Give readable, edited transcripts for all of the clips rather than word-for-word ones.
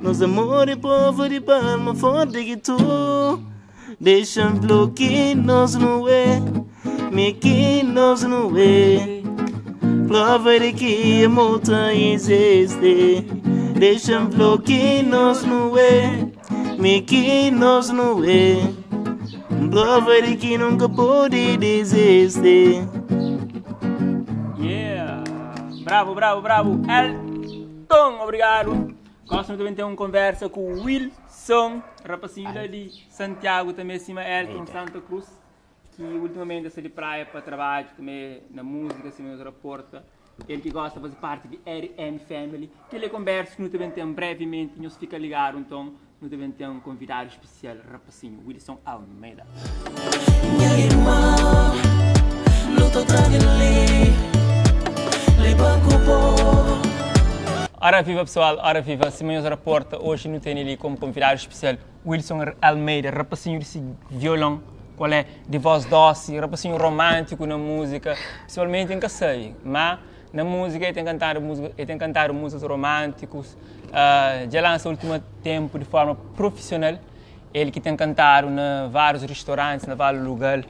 Nos amor é prova di palma forti ki tu Dexa-m fla-u ki nos nu é Mi ki nos nu é Prova di ki amor ta izisti Dexa-m fla-u ki nos nu é Mi ki nos nu é Prova di ki nunka pode disisti Yeah! Bravo, bravo, bravo! Elton, obrigadu! Gosi nu ta ben ten un konversa ku Wilson, rapasinhu la di Santiagu tanbe, sima Elton Santa Cruz, ki ultimamenti sta di praia pa trabadju tanbe na múzika, sima nhos raporta. El ki gosta faze parti di RM Family. Kel é konversa ki nu ta ben ten brevimenti, nhos fika ligadu. Nton, nu ta ben ten un konvidadu spesial, rapasinhu Wilson Almeida. Nha irmã, nu ta tra di li, leba ku bo. Ora viva pessoal, ora viva, sima nhos raporta, oji nu tene li komu konvidadu spesial Wilson Almeida, rapasinhu di si violon, kual é, di voz dosi, rapasinhu romantiku na múzika, pesoalmenti N ka sabe, má na múzika el ten kantadu múzika, el ten kantadu múzikas romántikus, dja lansa última tenpu di forma profisional, El ki ten kantadu na várius ristorantis, na várius lugal.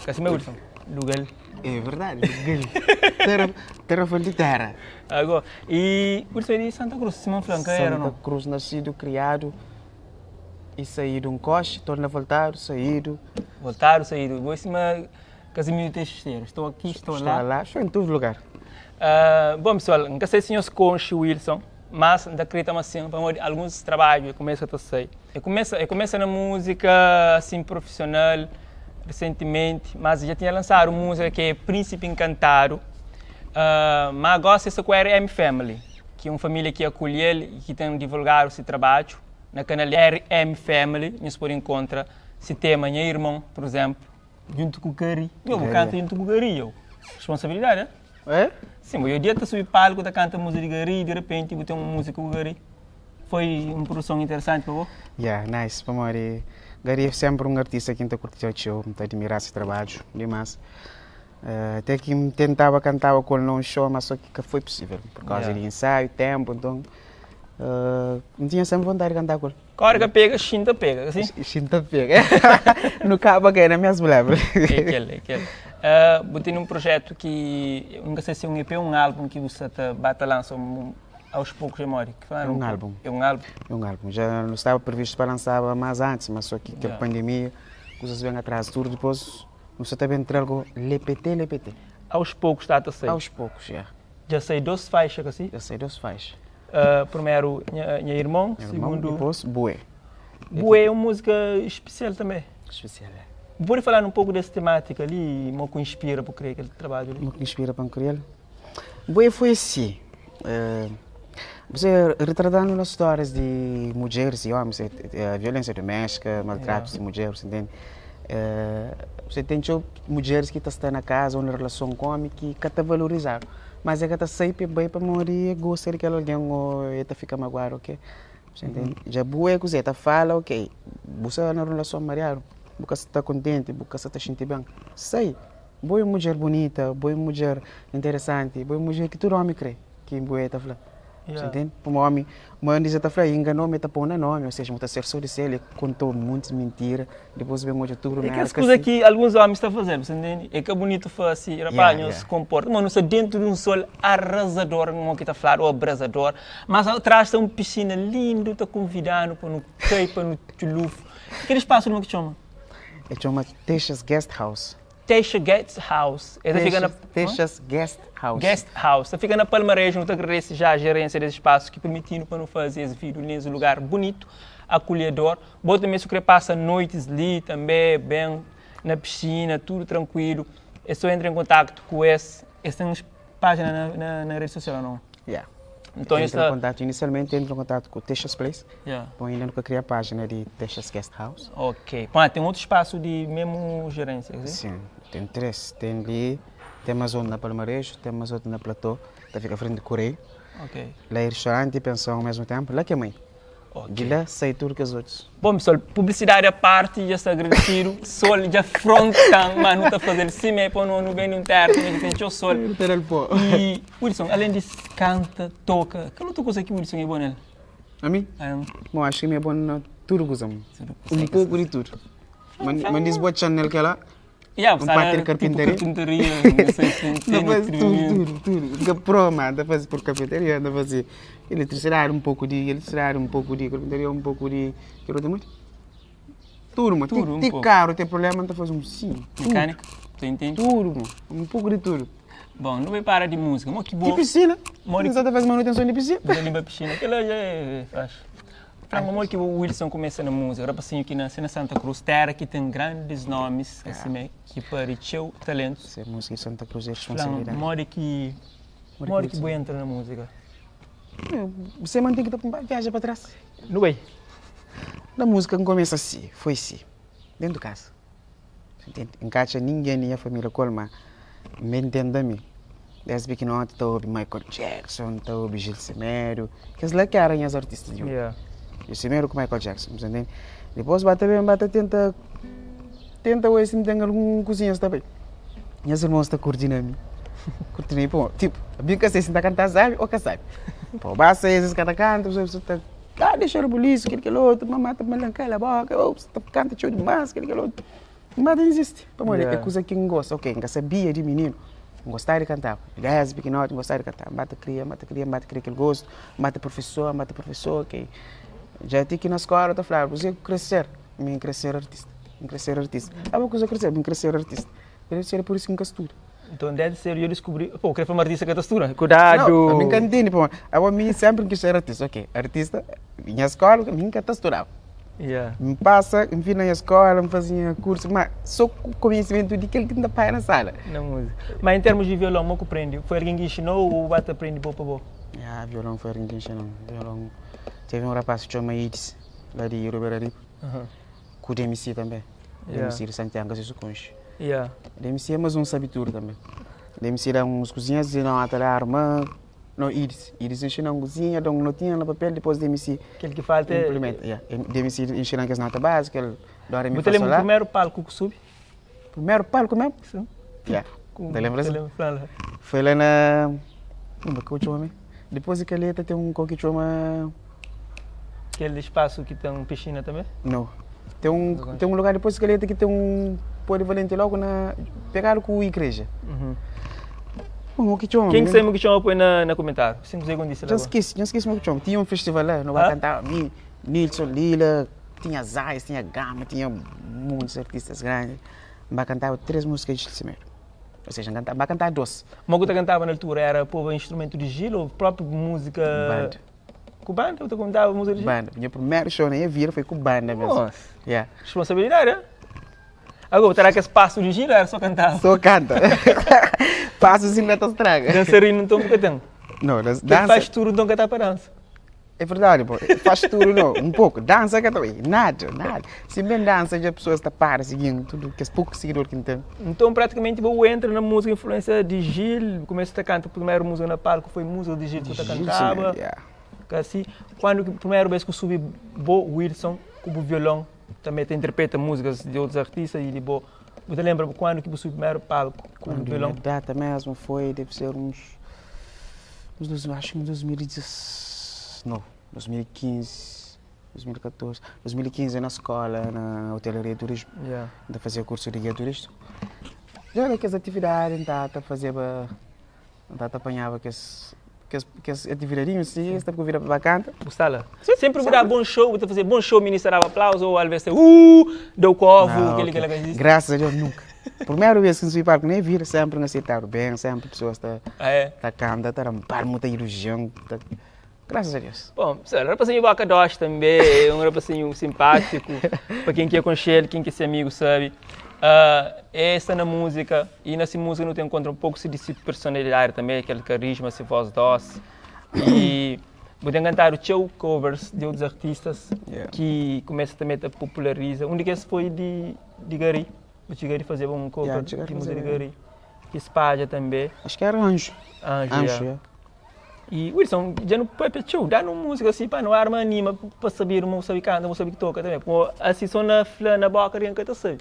Ka sima Wilson? Lugal. É verdadi, lugal. Terra, terra fal di terra. Ago, e Wilson é di Santa Cruz, sima N fla, N ka era Santa Cruz, nasidu, kriadu e saídu N koxi, torna voltadu, saídu. Voltadu, saídu. Bo é sima Casimiro Teixeira, estou aqui, estou lá. Estou lá, estou em todo lugar. Uh, bom pessoal, N ka sei se nhos konxe Wilson, mas N ta kredita ma sin, pamodi alguns trabadju e kumesa ta sai. E kumesa, e kumesa na múzika asin profisional resentimenti, mas dja tinha lansadu un múzika ki é Príncipe Encantado, uh, ma gosi e sta ku RM Family, ki é un família ki akolhel i ki ten divulgadu si trabadju na kanal RM Family, nhos pode enkontra si tema Nha Irmon, pur izenplu. Djuntu ku Gary. Yo, bu kanta djuntu ku Gary, yo. Responsabilidadi, eh? É? Sim, bo, yo dia ta subi palku ta kanta múzika di Gary, di repenti bu ten un múzika ku Gary. Foi un produson interesanti pa bo? Yeah, nice, pamodi Gary é sempri un artista ki N ta kurti txeu txeu, N ta admira se trabadju dimas. Até ki N tentaba kantaba ku el na un show, ma só ki ka foi pusível, pur kauza Yeah. di ensaiu, tempu, nton N tinha sempri vontadi di kanta ku el. Kóre ka pega, xinta pega, ka si? Xinta pega. Nu kaba kai na mesmu level. É kel, é kel. Uh, bu tene un projetu ki, N ka sei si é un EP ou un álbum ki bu sta ta ba ta lansa um, aos poucos é modi? É un álbum. É un álbum? É un álbum. Já nu staba previstu pa lansaba más antis, mas só ki kel pandemia, kuzas ben atraza tudu, dipôs nu sta ta ben tra-l go lepete, lepete. Aos poucos sta ta sai? Aos poucos, ya. Dja sai dos faixa, ka si? Dja sai dos faixa. Uh, primeru nha, nha irmon, Nha irmon, segundo dipôs Bué. Bué é un múzika spesial tanbê. Spesial, é. Bu pode fala-nu un poku des temátika li i mo ku inspira pa kria kel trabadju li? Mo ku inspira pa N kria-l? Bué foi si, uh, você retratando nas stórias di mudjeris i omis, violénsia doméstika, maltratus di mudjeris, entende? Uh, você ten txeu mudjeris ki ta sta na kaza ou na relason ku omi ki ka ta valorizadu. Mas e ka ta sai pa e bai pamodi e gosta di kel algen o e ta fika maguadu ok. Bu ntende? Dja bu e kuzê? Ta fala ok, bu sta na relason mariadu, bu ka sta kontenti, bu ka sta ta xinti ben, sai! Bo e un mudjer bunita, bo e un mudjer interesanti, bo e un mudjer ki tudu omi kre, ki bu e ta fla. Bu ntende? Pamodi omi, ma N dize ta fla, inganou mi ta pô na nomi, ou seja, bu ta ser so di sel, e kontou muntis mintira. Dipôs ben odja tudu É merda kes ka kuza si. ki alguns omis ta faze, bu sta ntende? É ka bunitu fase, rapaz, Yeah, nhos yeah. konporta. Ma nu sta dentu di un sol arrazador, mo ki ta fladu, o abrazador, mas atrás sta un piscina lindu ta konvidanu pa nu kai, pa nu txulufu. Kel spasu li mo ki txoma? É txoma Texas Guest House. Texas Guest House. El ta fika na Texas Guest House. Guest House. Ta fika na Palmarejo. Nu ta agradese já gerência des espaço ki permitinu pa nu faze es vídeo nes lugar bunitu, akolhedor. Bo tanbe si bu kre pasa noites li tanbe ben na piscina, tudu trankuilu, é so entra em kontaktu ku es. Es ten página na, na, na rede social ou não? Yeah. Então entra em contato, inicialmente entra em contato com o Texas Place. Yeah. Bom, ainda nunca criei a página de Texas Guest House. Ok. Bom, tem outro espaço de mesmo gerência, sim? Sim, tem três. Tem ali, tem mais um na Palmarejo, tem mais outro na Platô, tá fica à frente do Correio. Ok. Lá é restaurante e pensão ao mesmo tempo. Lá que é mãe. Di la sai tudu kes otus. Bom pessoal, publicidade a parti, dja sta agradecido. Sol dja frontan, ma nu ta fazel sime pa no nu ben di un terra ki ten txeu sol. Ter el pó. E Wilson, além di canta, toca, kal otu kuza ki Wilson é bom nel? Ami? Bom, acho que mi é bom na tudo coisa. Um pouco de tudo. Mas diz boa channel que ela. Yeah, Um parte de carpintaria. Tipo carpintaria, não sei se Não faz tudo, tudo, tudo. Fica pro, mano. Dá fazer por carpintaria, dá fazer eletricidade, um pouco de eletricidade, um pouco de carpintaria, um pouco de. Quero ter muito? Tudo, mano. Tudo, um Tem pouco. carro, tem problema, dá fazer um sim. Tudo, Mecânica, tu entende? tudo, mano. Um pouco de tudo. Bom, não vai parar de música. Mas que De bom. piscina. Mori- Não só faz manutenção de piscina. Você limpa a piscina, aquilo já é faz. Frango, amor que o Wilson começa na música, rapacinho que nasce na Santa Cruz, terra que tem grandes nomes, assim, né, que pareceu talentos. Ser música em Santa Cruz é Frango, responsabilidade. mora que Mora mora que que boi entra na música. Você mantém que tá viaja para trás. Não vai. Na música não começa assim, foi assim, dentro de casa. Entende? Encaixa ninguém na minha família colma, me entende a mim. Desde pequeno tá ouve Michael Jackson, tá ouve Gil Semedo, que lá que eram as artistas de hoje. Yeah. Gil Semedo com Michael Jackson, você entende? Depois bate bem, bate tenta, tenta ver se tem algum cozinha também. Minhas irmãos estão curtindo a mim. Curtindo a mim, pô, tipo, bem que se tá cantar sabe ou que sabe. Pô, basta esses cada canto, você tá ah, deixa o buliço, aquele aquele outro, mamãe tá me a boca, oh, você tá canta cheio demais, aquele aquele outro. Mas não existe. Pô, mano, é Yeah. coisa que não gosta, ok, não sabia de menino. Não gostava de cantar. Desde pequenote, não gostava de cantar. Mata cria, mata cria, mata cria aquele gosto, mata professor, mata professor, ok. Já tive que na escola, eu tô falando, você crescer, me crescer artista, me crescer artista. Ah, vou coisa crescer, me crescer artista. Deve ser por isso que nunca estudo. Então deve ser eu descobri, pô, eu queria formar artista que tá Cuidado. Não, eu me encantei, pô. Eu me sempre quis ser artista, ok. Artista, minha escola, me encanta estudar. Yeah. Me passa, me vi na escola, me fazia curso, mas só com conhecimento de aquele que ainda pai na sala. Na música. Mas em termos de violão, como aprende? Foi alguém que ensinou ou bate aprende pouco a pouco? Ah, violão foi alguém que ensinou. Violão. Teve um rapaz que chama Ides, lá de Ribeira Rico, com o DMC também. Yeah. DMC de Santiago, se conhece. Yeah. DMC é mais um sabe tudo também. DMC dá uns cozinhas e não até arma. Não, Ides. Ides ensina uma cozinha, dá um notinha no papel, depois DMC Aquele que falta é... implementa. Yeah. DMC ensina que as notas básicas, dá re mi Você fa lembra sol o lá. primeiro palco que subi? Primeiro palco mesmo? Sim. Yeah. Com- Tá lembra? Você lembra? Foi lá na. Como é que eu chamo? Depois de Calheta tem um que chama. Aquele espaço que tem piscina também? Não. Tem um lugar depois de Calheta que tem um polivalente logo na. Pegaram com a igreja. Uhum. Como que chama? Quem que sabe o que chama põe na comentário. 5 segundos disse Já lá. esqueci, já esqueci como que chama. Tinha um festival lá, não Ah? vai cantar. Mi, Nilson, Lila, tinha Zais, tinha Gama, tinha muitos artistas grandes. Vai cantar três músicas de Semedo. Ou seja, cantava, vai cantar duas. Mas o que cantava na altura era pô, instrumento de gilo ou próprio música. Banda. Com banda? Eu cantava música de gilo? Banda. Minha primeira show na minha vida foi com banda mesmo. Nossa. Yeah. Responsabilidade, né? Agora, será que esse passo de gilo era só cantar? Só canta. Passo assim não te estraga. Dançarino então nunca tem. Não, Quem dança. faz tudo então cantar para dança. É verdade, pô. Faz tudo, não. Um pouco. Dança que também. Nada, nada. Se bem dança, já a pessoa está para seguindo tudo, que é pouco seguidor que tem. Então, praticamente, eu entro na música, influência de Gil, começo a cantar, a primeira música na palco foi música de Gil que eu cantava. Yeah. Assim, quando a primeira vez que eu subi Bo Wilson, com o violão, também te interpreta músicas de outros artistas e de Bo. Você lembra quando que eu subi o primeiro palco com o Quando violão? minha data mesmo foi, deve ser uns. Uns dois, acho que em 2010, não, 2015, 2014. 2015 na escola, na hotelaria e turismo. Yeah. Ainda fazia curso de guia turístico. Já era aquelas atividades, então, tá fazia, tá apanhava aqueles, aqueles, aquelas atividades, assim, está com vira bacana. Gostava? Sempre vou dar bom show, vou fazer bom show, ministro dava aplauso, ou às vezes, deu covo, Não, aquele ok. que ela Graças a Deus, nunca. Primeira vez que subi palco, nem vira, sempre me aceitaram bem, sempre pessoas estão Ah, é. tá cantando, tá rampar, muita ilusão. Tá... Graças a Deus. Bom, pessoal, rapazinho Boca Doce também, é um rapazinho simpático, para quem quer conhecer, quem quer ser amigo, sabe. Essa na música, e nessa música não tem encontra um pouco de si personalidade também, aquele carisma, essa voz doce. E vou te cantar o teu covers de outros artistas Yeah. que começa também a populariza. Um deles foi de Gary, o Gary fazia um cover Yeah, de Gary de música de fazia. Gary. Que espalha também. Acho que era anjo. Anjo, Anjo, yeah. yeah. E Wilson, já não pode tio, dá uma música assim, pá, não arma anima para saber, não sabe canta, não sabe que toca também. Pô, assim só na flã, na boca, ninguém canta sabe.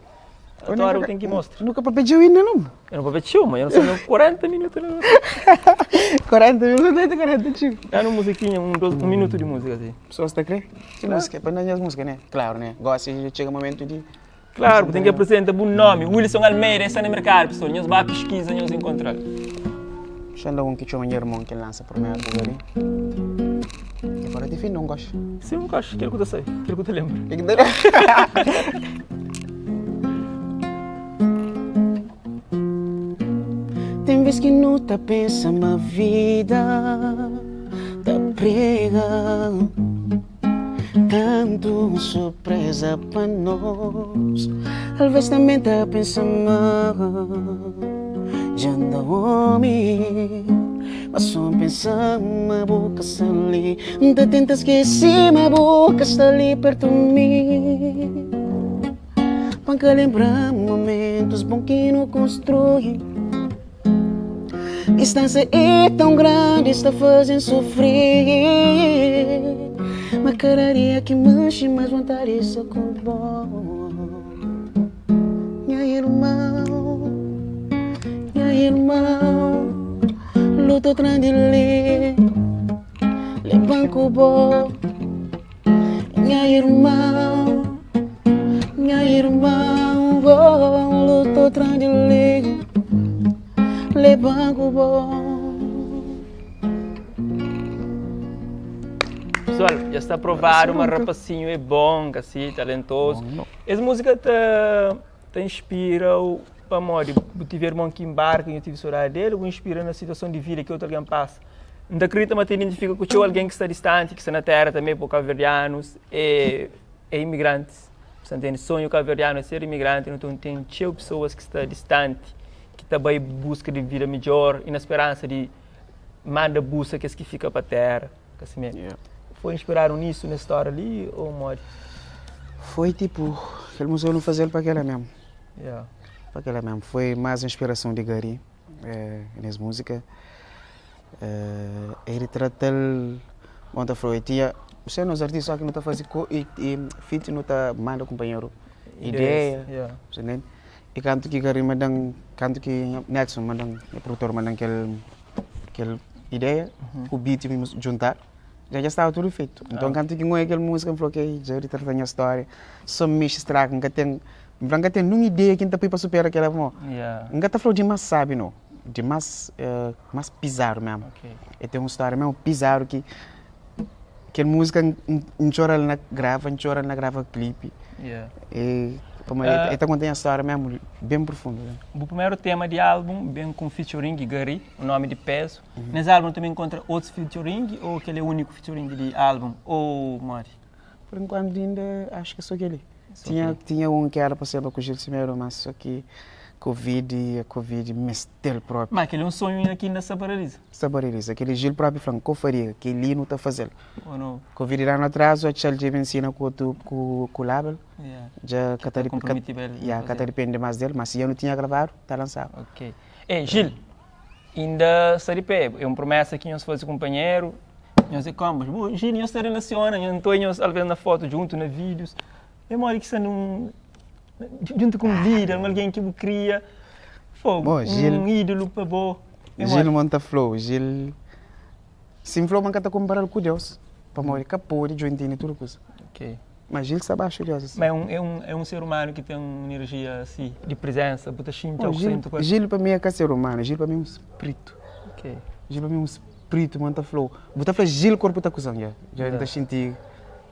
Agora eu tenho que mostrar. Nunca papia txeu inda não. Eu não papia txeu, mas eu não sei não 40 minutos. Não. 40 minutos, não é 40 txeu. É uma musiquinha, um, dois, um minuto de música assim. Pessoas está crer? Se música, para não as músicas, né? Claro, né? Gosta de chega o momento de Claro, tem que apresentar um nome. Wilson Almeida, está no mercado, pessoal. Nós vai pesquisa, nós encontrar. Xanda um que chama meu irmão que lança primeiro ali. E agora de fim não gosto. Sim, não gosto. Aquilo que eu sei, aquilo que eu te lembro. Tem vez que não tá pensa ma vida tá prega tanto surpresa pa nós. Talvez também tá pensa mal Já anda homem Mas só pensa ma boca está ali Tá tenta esquecer ma boca está ali perto de mim Panca lembrar momentos bons que não construí Distância é tão grande, está fazendo sofrer. Mas cada dia que manche, mais vontade está com bom. Minha irmã, minha irmã, luta trandile, le banco bom. Minha irmã, minha irmã, oh, luta trandile, le banco bom. Pessoal, já está provado, um rapacinho é bom, assim, talentoso. Essa música te, te inspira o para modo, eu tive irmão que embarca, eu tive saudade dele, o inspira na situação de vida que outro alguém passa. Não acredita, mas te identifica com alguém que está distante, que está na terra também, por cabo-verdianos, é, é imigrantes. Você entende? Sonho cabo-verdiano é ser imigrante, então tem cheio pessoas que estão distante, que também busca de vida melhor e na esperança de manda busca que que fica para a terra. Assim mesmo. Yeah. Foi inspirado nisso, na história ali, ou modo? Foi tipo, aquele museu não fazer para aquela mesmo. Yeah. Para aquela mesmo. Foi mais inspiração de Gary, é, nessa música. É, ele trata bom, tá falou, tinha, você nos artistas só que não está fazendo e, e feat não está manda companheiro ideia, Yeah. você entende? E canto que Gary mandang, canto que Nelson mandang, o produtor mandang aquele aquele ideia, o beat me juntar. Já já estava tudo feito. Então, canto que não é aquela música, falou que já retrata a minha história. Só me estraga, nunca tem, nunca tem nenhuma ideia que está para superar aquela mão. Yeah. Nunca tá falando de mais sabe, não. De mais, mais bizarro mesmo. Ok. E tem uma história mesmo bizarro que que música não chora na grava, não chora na grava clipe. Yeah. E como Ah. é, tá contando a história mesmo bem profunda. Né? O primeiro tema de álbum, bem com featuring Gary, o nome de peso. Nesse álbum também encontra outros featuring ou aquele é o único featuring de álbum? Ou Mari? Por enquanto ainda acho que só aquele. Só Tinha, aquele. tinha um que era para ser com o Gil Semedo, mas só que Covid, a Covid mestel próprio. Mas aquele é um sonho aqui nessa paralisa, Saber isso, aquele Gil próprio falando, que eu faria, que ele não está fazendo. ou não? Covid irá no atraso, a Tchel me ensina com o com com o label. Yeah. Já tá comprometido ele yeah, fazer. cata depende mais dele, mas se eu não tinha gravado, está lançado. Ok. Ei, Gil, ainda está de pé. É uma promessa que nós fazemos companheiro. Nós é como, mas Gil, nós se relaciona, nós não nós às na foto junto, na vídeos. É mole que está num junto com um líder, alguém que o cria. Fogo, Bom, Gil- um ídolo para bom. É Gil mole. monta flow, Gil. Sim, flow manca tá comparado com Deus. Para morrer capô de jointinho e tudo coisa. Ok. Mas Gil está abaixo de Deus. Assim. Mas é um, é, um, é um ser humano que tem uma energia assim, de presença, bota xinta, Bom, o Gil, sento com Gil para mim é que ser humano, Gil para mim é um espírito. Ok. Gil para mim é um espírito, monta flow. Botar flow, Gil corpo tá cozendo, já. Já não tá sentindo.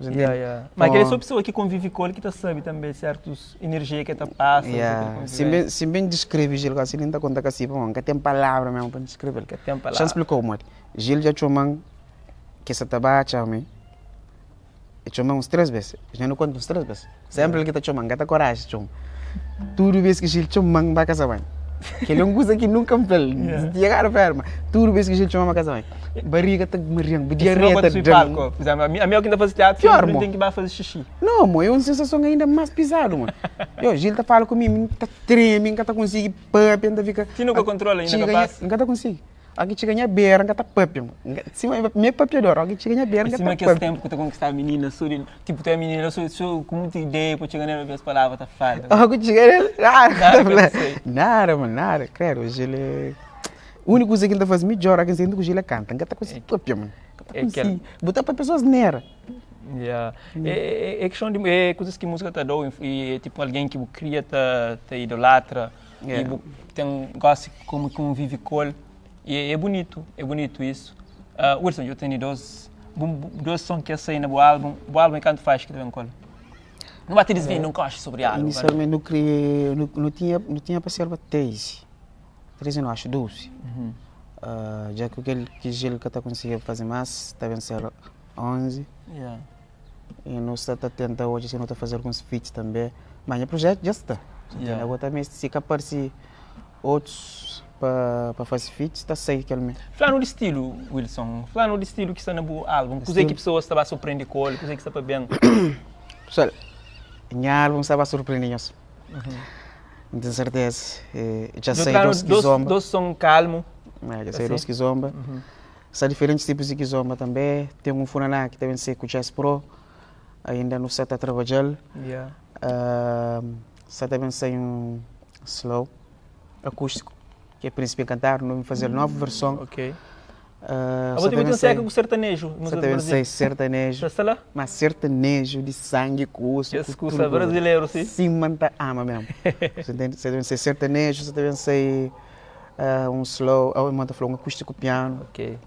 Yeah, yeah. Mas aquele é só pessoa que convive com ele que tá sabe também certas energias que tá passa, Yeah. certa Se bem, se bem descreve Gil, assim nem tá conta que assim, bom, que tem palavra mesmo para descrever. Que tem palavra. Já explicou, mano. Gil já chamou que se tabacha, homem. E chamou uns três vezes. Já não conto uns três vezes. Sempre ele que tá chamando, que tá coragem, chama. Tudo vez que Gil chamou, vai casar, mãe. Que ele é um coisa que nunca me falou. Chegar ferma. Tudo vez que Gil chama, vai casar, mãe. Barriga tá morrendo, diarreia tá dando. dando. Palco. Por exemplo, a minha que ainda faz teatro, Pior, sempre mo. tem que ir lá fazer xixi. Não, mo, é uma sensação ainda mais pesada, mano. Eu, Gil tá falando comigo, tá treme, nunca tá conseguindo, pump, ainda fica... Ti nunca controla ainda, Chega, capaz? Nunca tá conseguindo. Óki txiga nha bera, N ka ta papia. Sima mi é papiador, óki txiga nha bera, N ka ta papia. Sima kes ténpu ku ta konkistaba minina, so di, tipu, ten minina so, so ku mutu ideia pa txiga nel, alvês palavra ta falta. Óki txiga nel, nada ka ta fla. Nada, mano, nada. Kredu, oji el é. Úniku kuza ki N ta faze midjór óki N xinti ku Jila kanta. N ka ta konsigi papia, mano. N ka ta konsigi. Bu ta papia so asnera. Yeah. É, é, é questão de é coisas que música tá dou e é tipo alguém que bu cria tá tá idolatra yeah. e bu tem gosta como convive com ele e é, é bonito, é bonito isso. Uh, Wilson, eu tenho dois dois sons que saem no álbum, o álbum é canto faz que vem com ele. Não bate desvio, não gosto sobre álbum. Inicialmente não queria, não, não tinha, não tinha para ser 13. 13 não, acho 12. Uhum. Uh, já que aquele que gelo que tá conseguindo fazer mais, tá bem ser 11. Yeah. E nu sta ta tenta odja si nu ta faze alguns feats tanbe. Ma nha projetu dja sta. Yeah. Agora tanbe si ka parse otus pa pa faze feats, ta sai kel me. Fla-nu di stilu, Wilson. Fla-nu di stilu ki sta na bu album. Kuzê ki pesoas ta ba surprende ku el? Kuzê ki sta pa ben? Pessoal, nha album sta ba surprende nhos. N ten serteza. Dja sai dos kizomba. Dos son kalmu. Dja sai dos kizomba. Sa diferentes tipos di kizomba tanbe, ten un funaná ki ta ben ser ku Jazz Pro, ainda nu sa ta trabadja-l. Yeah. Sa ta ben sai un slow akústiku, ki é Príncipe Encantado, nu ben faze-l novu verson. Ok. Abo ta ben sai ku sertaneju, Sa ta ben sai sertaneju. Sa sta la? Ma sertaneju di sangi ku osu. Kes kusa brasileru si. Sima N ta ama mesmu. Sa ta ben sai sertaneju, sa ta ben sai Um slow, oh, irmão ta fla um acústico piano. Ok.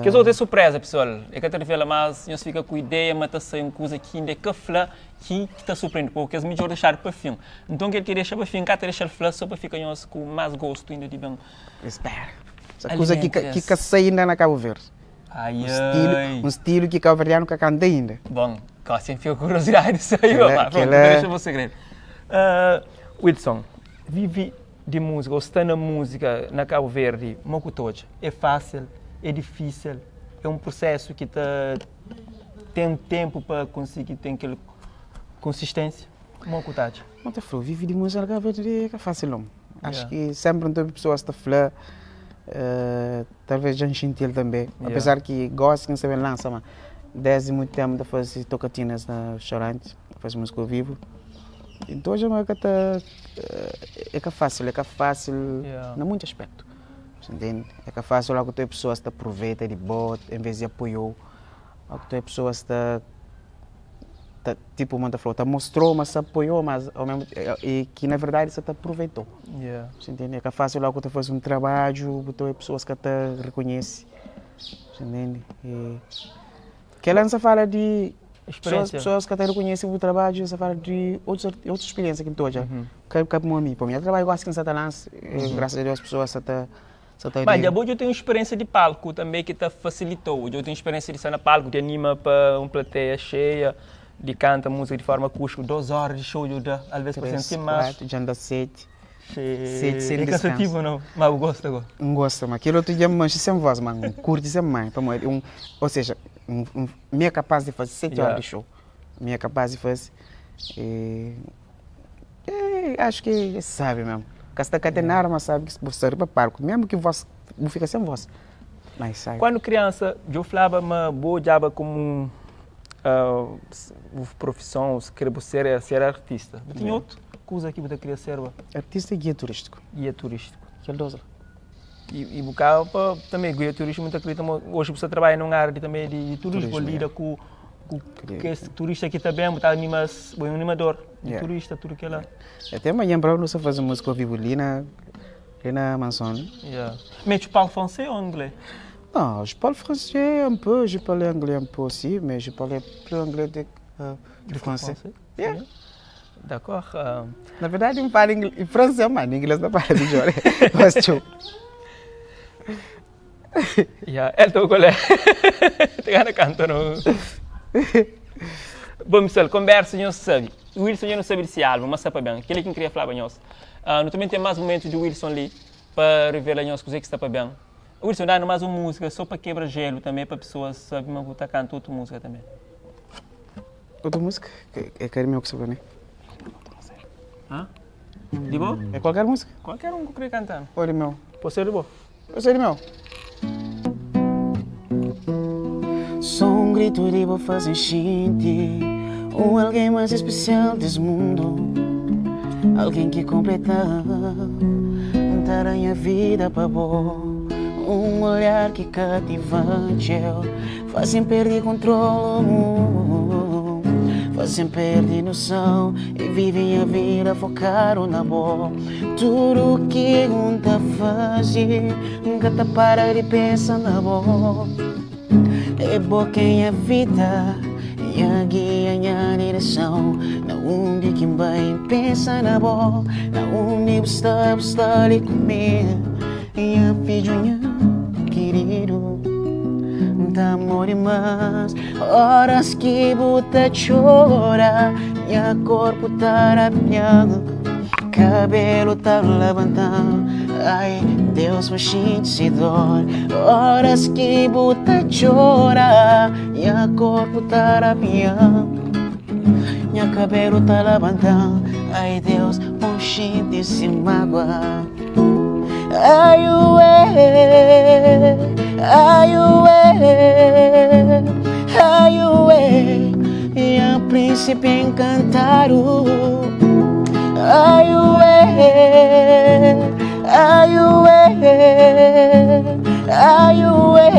Kes otu é surpresa, pessoal. É ka ta revela, mas nhos fika ku ideia ma ta sai un kuza ki inda é ka fla ki ta surpreende poku. Kes midjor dexadu pa fin. Nton kel ki dexa pa fin ka ta dexa-l fla so pa fika nhos ku más gostu inda di ben. Espera. Essa kuza ki ka, ki ka sai inda na Cabo Verde. Ai, Um stilo, um stilo ki cabo-verdiano ka kanta inda. Bon, gosi N fika ku kuriosidadi di sai. Pronto, Kela, ta dexa bo segredu. Wilson, vive di múzika ou sta na múzika na Kabu Verdi, mo ku ta odja? É fásil? É difísil? É un prusésu ki ta ten ténpu pa konsigi ten kel konsistênsia? Mo ku ta atxa? Mo ta fla, vive di múzika na Kabu Verdi é ka fásil nau. Acho ki sénpri N ta obi pesoas ta fla, talvês dja N xinti-l tanbê, apezar ki gósi ki N sta ben lansa, ma désdi mutu ténpu N ta faze tokatinas na restauranti, faze múzika ao vivu. Então hoje ma ka ta é ka fácil, é ka fácil na muitos aspecto. Você entende? É ka fácil lá que tu pessoas ta aproveita de bo em vez de apoiou. Lá que tu pessoas ta ta tipo como ta falou, ta mostrou, mas apoiou, mas ao mesmo e que na verdade você ta aproveitou. Yeah. Você entende? É ka fácil lá que tu faz um trabalho, tu pessoas que ta reconhece. Você entende? E Kel la N sa fala di pesoas, pesoas ka ta rekonhese bu trabadju, N sa fala di otus otus spiriensia ki N ta odja. Ka ka mo mi, pabia nha trabadju gosi ki N sa ta lansa, grasas a Deus pesoas sa ta sa ta Ba, dja bo dja ten spiriensia di palku tanbe ki ta fasilita-u. Dja bo ten spiriensia di sta na palku, di anima pa un plateia xeia, di kanta múzika di forma akústiku, dos óra di xou dja bu da, alvês pa senti más. 3, 4, dja N da 7. É kansativu ou não? Mas bu gosta go? N gosta, ma kel otu dia N manxe sen vós, ma N kurti sen manha, pamodi un, ou seja, mi é kapaz di faze 7 óra di xou, mi é kapaz di faze, e acho ki é sabi mesmu, ka sta ka ten nada más sabi ki bu sta riba palku, mesmu ki vós, bu fika sen vós, ma é sabi. Kuandu kriansa, dja bu flaba ma bu odjaba komu bu profison, bu kre bu ser, ser artista. Bu tinha otu kuza ki bu ta kria serba? Artista e guia turístiku. Guia turístiku. Kel dos la. E, e bu kaba pa tanbe guia turístiku, mu ta kridita ma oji bu sta trabadja nun ária di tanbe di turismu, bu lida ku ku kes turista ki ta ben, bu ta anima, bu é un animador di turista, tudu kila. Até manhan própi nu sta faze múzika ao vivu li na li na Manson. Yeah. Mais tu parles français ou anglais? Non, je parle français un peu, je parle anglais un peu aussi, mais je parle plus anglais de, uh, de français. français. Yeah. D'accord. Uh... Na verdade, eu falo inglês, francês, mas inglês não falo melhor. Mas tchau. Yeah, el tocou lá. Te gana canto no. Bom, pessoal, conversa nós sabe. O Wilson já não sabe desse álbum, mas sabe bem. Aquele que eu queria falar para nós. Uh, nós também tem mais momentos de Wilson ali para revelar nós coisas que está para bem. Wilson, dá mais uma música só para quebrar gelo também, para pessoas saber mas vou cantar outra música também. Outra música? É Carimeu que sabe, né? Hã? De boa? É qualquer música? Qualquer um que eu queria cantar. Pode, meu. Pode ser de boa? Você de meu. Só um grito de vou fazer sentir Um alguém mais especial desse mundo Alguém que completa Dar a minha vida para bom Um olhar que cativante eu Faz sem perder controle Faz sem perder noção E vive a vida focado na boa Tudo que um tá fazer Nunca tá para de pensar na boa É boa quem a vida E a guia e a direção Na onde quem vai pensa na boa Na onde está, está ali comigo E a filho minha querido Tá amor mas Horas que bota chora Minha corpo tá arrepiando Cabelo tá levantando Ai, Deus me sente dor Horas que bota chora Minha corpo tá arrepiando Minha cabelo tá levantando Ai, Deus, me sente se mágoa Ai, ué, ai, ué, ai, ué, e a príncipe encantado. Ai, ué, ai, ué, ai, ué,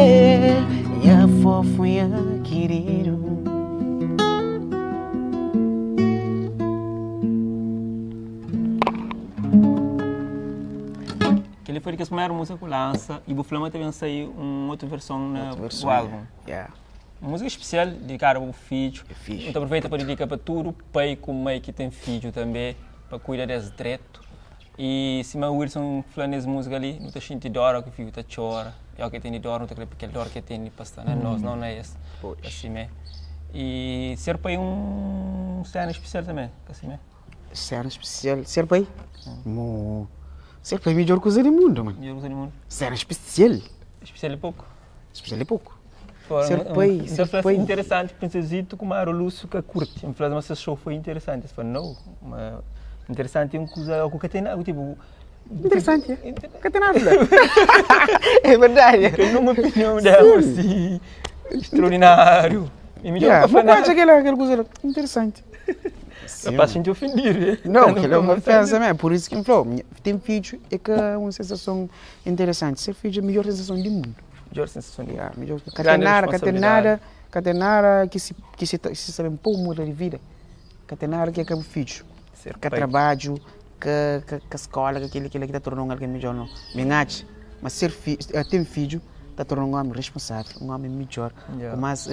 e a fofo e a querido. Kel-li foi di kes primeru múzika ku lansa i bu fla ma ta ben sai un otu verson na bu álbum. Yeah. Un múzika spesial didikadu pa bu fidju. Fidju. Nu ta aproveita pa didika pa tudu pai ku mai ki ten fidju tanbê pa kuida des dretu. I sima Wilson fla nes múzika li, nu ta xinti dór óki fidju ta txora i óki el tene dór nu ta krê pa kel dór ki el tene pa sta na nos, nau na es. Pois. Simé. I ser pai é un séna spesial tanbê, ka simé? Séna spesial, ser pai? Mo, ser pai é midjór kuza di mundu, man. Midjór kuza di mundu. Séna spesial. Spesial é poku. Spesial é poku. Ser pai, ser fla pai. Interesanti, Princesito ku Mário Lúcio ka kurti. N fla-s ma ses show foi interesanti. Es fla, nau, ma interesanti é un kuza ku ka ten nada, tipu. Interesanti, é? Ka ten nada fla. É verdadi. Ten numa opinion dela si extraordinário. E midjór Yeah, ka fla bu atxa nada. kel kel kuza la interesanti. Rapaz xinti ofendidu, eh? Não, aquilo é uma ofensa mesmo. Por isso que me falou, tem filho é que é uma sensação interessante. Ser filho é a melhor sensação do mundo. Melhor sensação do mundo. Yeah, melhor. Ka tem Grande nada, ka tem responsabilidade. nada, ka tem nada que se que se se sabe um pouco muda de vida. Ka tem nada que é que filho. Ser Ka pai. trabalho, ka ka ka escola, ka aquilo aquilo que tá tornando alguém melhor não. Me engate. Mas ser fi, ter filho tá tornando um homem responsável, um homem melhor, Yeah. com mais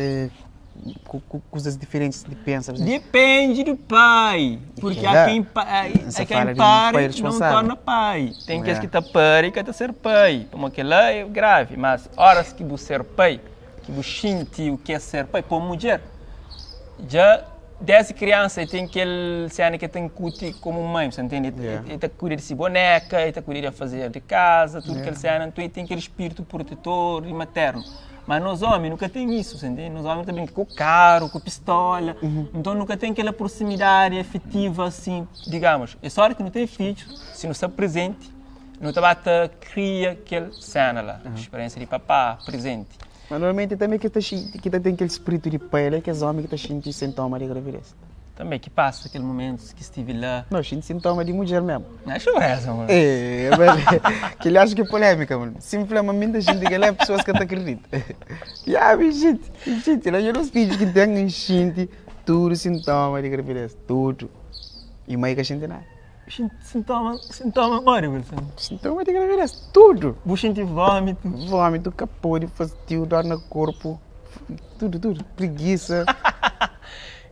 com, com coisas diferentes de pensa. Depende do pai, porque há Yeah. quem, pa, há, Você há quem fala de um pare pai não responsável. torna pai. Tem aqueles Yeah. que tá pare e que tá ser pai. Como aquele lá é grave, mas horas que você ser pai, que você sente o que é ser pai, como mulher, já desde criança tem aquele cena que tem que como mãe, você entende? Yeah. Ele tá cuida de si boneca, ele tá cuida de fazer de casa, tudo Yeah. aquele cena, então ele tem aquele espírito protetor e materno. Mas nós homens nunca tem isso, você entende? Nós homens também com carro, com pistola, então nunca tem aquela proximidade afetiva assim, digamos. É só que não tem filhos, se não está presente, não tá bata cria aquele cena lá, experiência de papá presente. Mas normalmente também que tá que tá tem aquele espírito de pai, né, que é homem que tá sentindo sintoma de gravidez. Também que passa aquele momento que estive lá. Não, sinto sintoma de mulher mesmo. Não é choreza, mano. É, mas que ele acha que é polêmica, mano. Simplesmente a gente que ele é pessoas que te acreditam. Yeah, gente, gente, lá eu os filhos que tem gente, tudo sintoma de gravidez, tudo. E mãe que a gente nada. Sintoma, sintoma, olha, Wilson. Sintoma de gravidez, tudo. Vou sentir vômito. Vômito, capô, fastio, dor no corpo, tudo, tudo. Preguiça.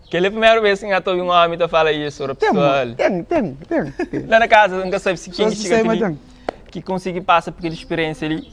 Aquela é a primeira vez que eu ouvi um homem que fala isso, Tem, pessoal. tem, tem, tem. Lá na casa, nunca sabe se quem Só se chega sei, mas ali, tem. que consegue passar por aquela experiência ali,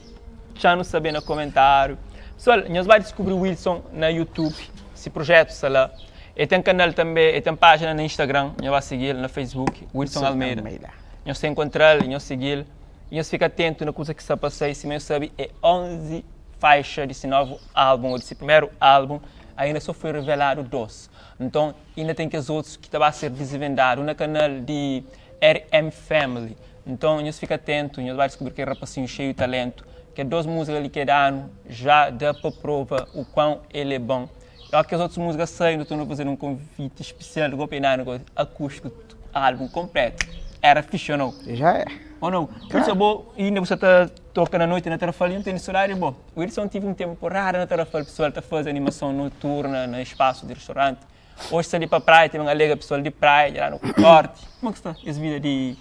já não saber no comentário. Pessoal, nós vai descobrir o Wilson na YouTube, esse projeto está lá. Ele tem canal também, ele tem página no Instagram, nós vai seguir na Facebook, Wilson Almeida. Almeida. Nós se encontrar, nós seguir, e nós fica atento na coisa que está passando, se mesmo sabe, é 11 faixas desse novo álbum, ou desse primeiro álbum, ainda só foi revelado dois. Então, ainda tem que os outros que estão a ser desvendado no canal de RM Family. Então, nós fica atento, nós vai descobrir que é rapacinho cheio de talento. Kel 2 múzika li ke da-nu já da pa prova o quão el é bom. E óki kes otus múzika sai, nu torna fazer un konviti spesial go pa e da-nu go akústiku álbum konpletu. Era fixi ou nau? Já é. Ou nau? Pur isu abo inda bu sa ta toka na noiti na Tarrafal i N tene sodadi di bo. Wilson tive un tempu porrada na Tarrafal, pesoal ta faze animason noturna na espasu di restauranti. Oji sta li pa praia, ten alega pesoal di praia dja la nu korti. Kuma ki sta es vida di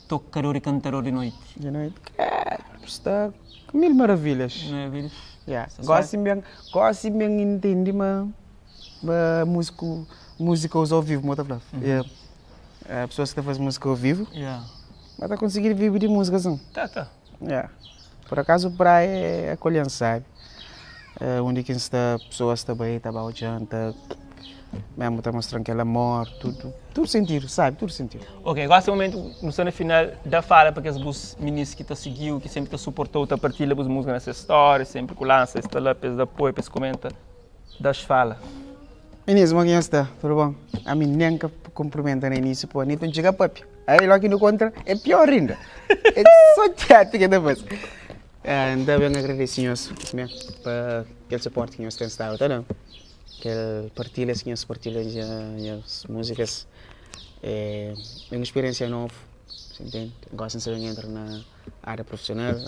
tokador i kantador di noiti? Di noiti? Credo, sta mil maravilhas. Maravilhas? Ya, Sta suave? gosi ben, gosi ben intendi ma ma músiku, músicos ao vivo, mo ta fla. Ya, pessoas ki ta faze música ao vivo, Ya. ma ta konsigi vive di música sin. Ta, ta. Ya, por acaso praia é akolhen sabi, undi ki n'sta pessoas ta bai ta ba odjan ta mesmo ta mostran kel amor tudu, tudu sentidu sabi, tudu sentidu. Ok, gosi é momentu nu sta na final da fala pa kes bus minis ki ta sigiu, ki sempri ta suportau, ta partilha bus música na ses story, sempri ku lansa es sta la pa es da apoio, pa es komenta, das fala. Minis, mo ki nhos sta? Tudu bon? Ami nen ka kunprimenta na inísiu, pô, ni ta txiga papia. Aí logo que não contra, é pior ainda. É só teatro que tá faz. N ta ben agradese nhos mesmo pa kel suporte ki nhos ten stadu ta da. Kel partilhas ki nhos partilha nhas múzikas é un spiriénsia novu, sa intende? Gosi N sta ben entra na área profissional.